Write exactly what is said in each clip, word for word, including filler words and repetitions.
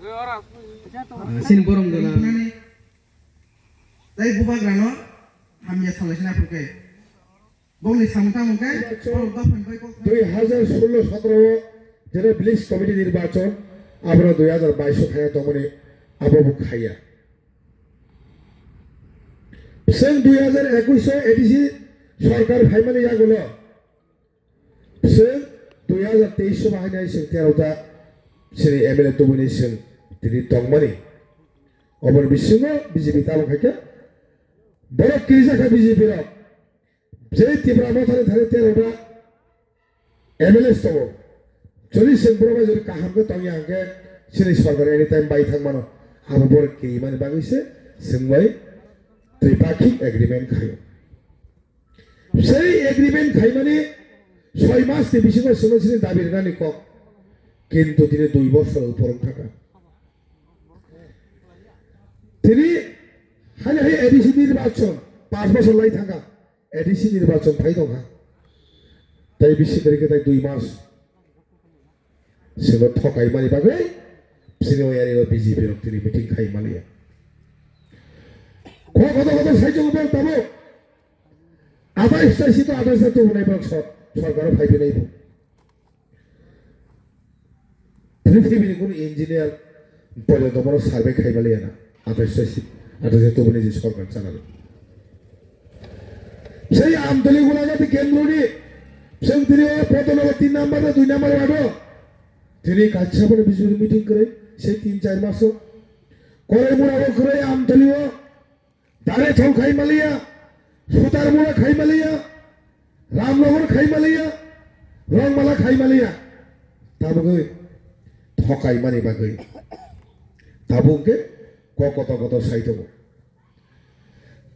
Ah, sini borok gwnang. Tei bubagrano hamya salai sina phurkhe. Bongni samung tamo khe borok dophani bai kok. Dui hazar sullo sotro o jera village committee nirbachon, abro dui hazar bais o khaya tongmani abo bo khaya. Chwng dui hazar ekush o A D C sorkar phaimani yagulo chwng dui hazar teis o bahai nai chwng tero ta chini M L A tubuni chwng tini tongmani. Oboni bisingo B J P tabuk hai khe borok kirijak kha B J P rok. Je Tipra Mothani thani tero ta M L A tongo. Jodi chwng borok bai jodi kaham khe tongya hwnkhe chini sorkar anytime bai thang mano. Abo borok kirimani bagwi se chwng bai tripartite agreement khaio. Sei agreement khaimani soi mas ni bisingo chwngno chini dabi rwnani kok. Kintu tini dui bosor upor wng thaka. Tini hani hai A D C nirbachon panch bosor lai thangkha. A D C nirbachon phai tongkha. Tei bisi kwrwi khe tei dui mas. Sino thokai mani bagwi sini o area o B J P rok tini meeting khai maliya. Kok kotor kotor sai chongo bel tabuk. Atai sai sito atai sai tubunai borok sor-, sorkaro phai phinai bo. Pwrwngthibini kunu engineer porjonto bono survey khai maliya na. Atai sai si, atai sai tubuni je sorkar chanalo. Sei Amtoli Golagati kendroni, sei tini o Podologo tin number na dui number wado. Tini kaisa bono bijoli meeting kwrwi, sei tin char maso. Koraimura bo kwrwi Amtoli o. Dare thong khai maliya, Sutarmura khai maliya, Ramnagar khai maliya, Rongmala khai maliya. Tabugwi thokai mani bagwi. Tabuk hwnkhe kok kotor kotor sai tongo.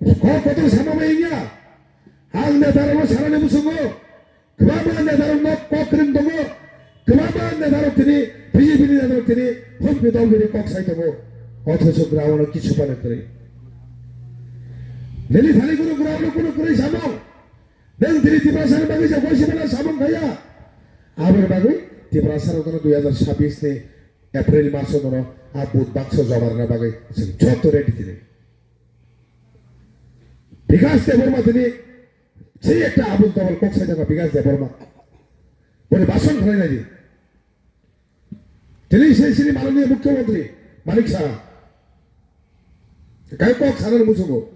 Kok kotor sama bai wngya. Ang netarokno sanani muchungo. Kwbangma netarokno kok kwrwng tongo, kwbangma netarok tini B J P ni netarok tini humpi dol bini kok sai tongo, othocho ground o kichu phano kwrwi. Nini thani kunu ground o kunu kwrwi samung, nwng tini Tiprasa ni bagwi je koi sibana samung khaya, aboni bagwi Tiprasa rok dui hazar sabis ni April maso nono a vote bakso joma rwna bagwi chwng joto ready tini. Bikas Debbarma tini Sei ekta abul tabul kok sai jaka Bikas Debbarma. Boni bason khlai nai di. Tini sei sini Mananiya Mukhyamantri Manik Saha. Kai kok sana muchungo.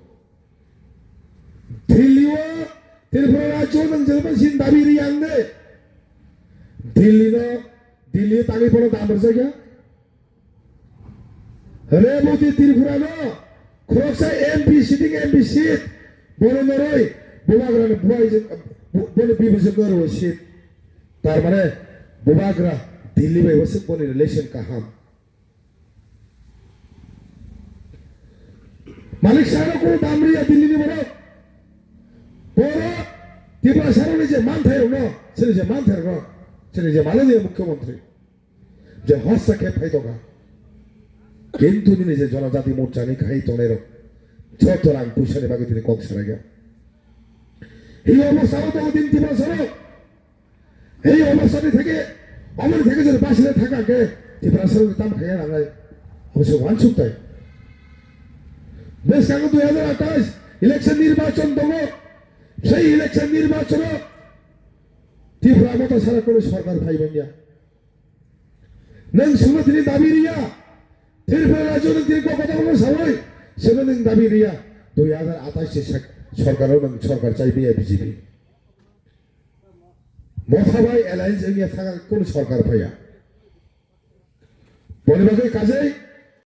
Delhi o Tripura rajyo nang jelma sin dabi ri ang de. Delhi no, Delhi tangwi bono damar jaga. Reboti Tripura no khoroksa M P sitting M P seat bono noroi Bubagra ni buai jeng, bo-, bono bibijek no rwo seat. Tar mane Bubagra Delhi bai wasik boni relation kaham. Manik Saha no kunu damriya Delhi ni borok. Borok Tiprasa rok ni je manthai rok no, chini je manthai rok no, chini je Mananiya Mukhyamantri. Je hosta khe phai tongkha. Kintu nini je Jonojati Morcha ni khai tongnai rok joto rang puisa ni bagwi tini kok saraikha. Hi obostha o tongo tini Tiprasa rok. Hi obostha ni theke, omoni theke jodi basile thaka khe Tiprasa rok tam khaya nangai. Obo se wansuk tai. Bwskango dui hazar atais election nirbachon tongo. Sei election nirbachon o Tipra Motha sara kunu sorkar phai manya. Nwng sungno tini dabi riya. Tripura rajyo nwng tini kok kotor no sawi. Sungno nwng dabi riya. Dui hazar atais ni sak-, sorkar o nwng sorkar chai biya B J P. Motha bai alliance wngya thangkha kunu sorkar phaiya. Boni bagwi kajai